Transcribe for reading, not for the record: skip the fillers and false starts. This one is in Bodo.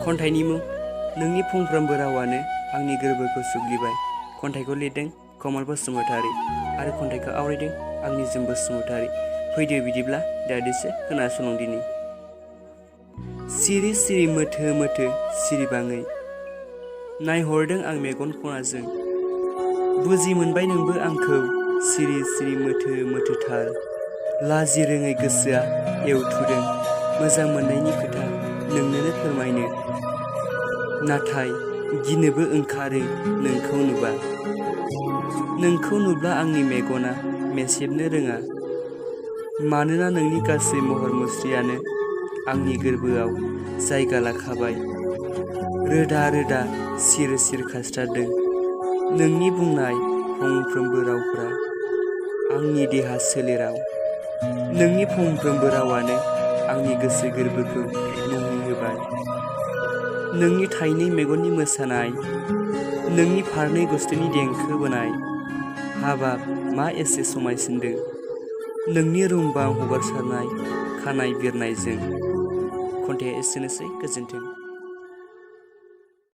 खन्थाइनि मुं नोंनि फंफ्रोमबो रावानो आंनि गोरबोखौ सुग्लिबाय। खन्थाइखौ लिरदों कमल बसुमतारी आरो खन्थाइखौ आवरायदों आंनिजों बसुमतारी। फैदो बिदिब्ला दान्दिसे खोनासंदिनि। सिरि सिरि मोथो मोथो सिरिबाङै नायहरदों आं मेगन खनाजों। बुजि मोनबाय नोंबो आंखौ सिरि सिरि मोथो मोथोथार। लाजि रोङै गोसोआ एवथुदों मोजां मोननायनि खोथा नोंनोनो फोरमायनो। नाथाय गिनोबो ओंखारो नोंखौ नुबा। नोंखौ नुब्ला आंनि मेगना मेसेबनो रोङा। मानोना नोंनि गासै महर मुस्रियानो आंनि गोरबोआव जायगा लाखाबाय। रोदा रोदा सिर सिर खारस्रादों नोंनि बुंनाय फंफ्रोमबो रावफ्रा आंनि देहा सोलेराव। नोंनि फंफ्रोमबो रावानो आंनि गोसो गोरबोखौ मुहि होबाय। नोंनि थाइनै मेगननि मोसानाय, नोंनि फारनै गुस्थिनि देंखो बोनाय, हाबाब मा एसे समायसिनदों नोंनि रुंबां हगारसारनाय खानाइ बिरनायजों। खन्थाइया एसेनोसै, गोजोन्थों।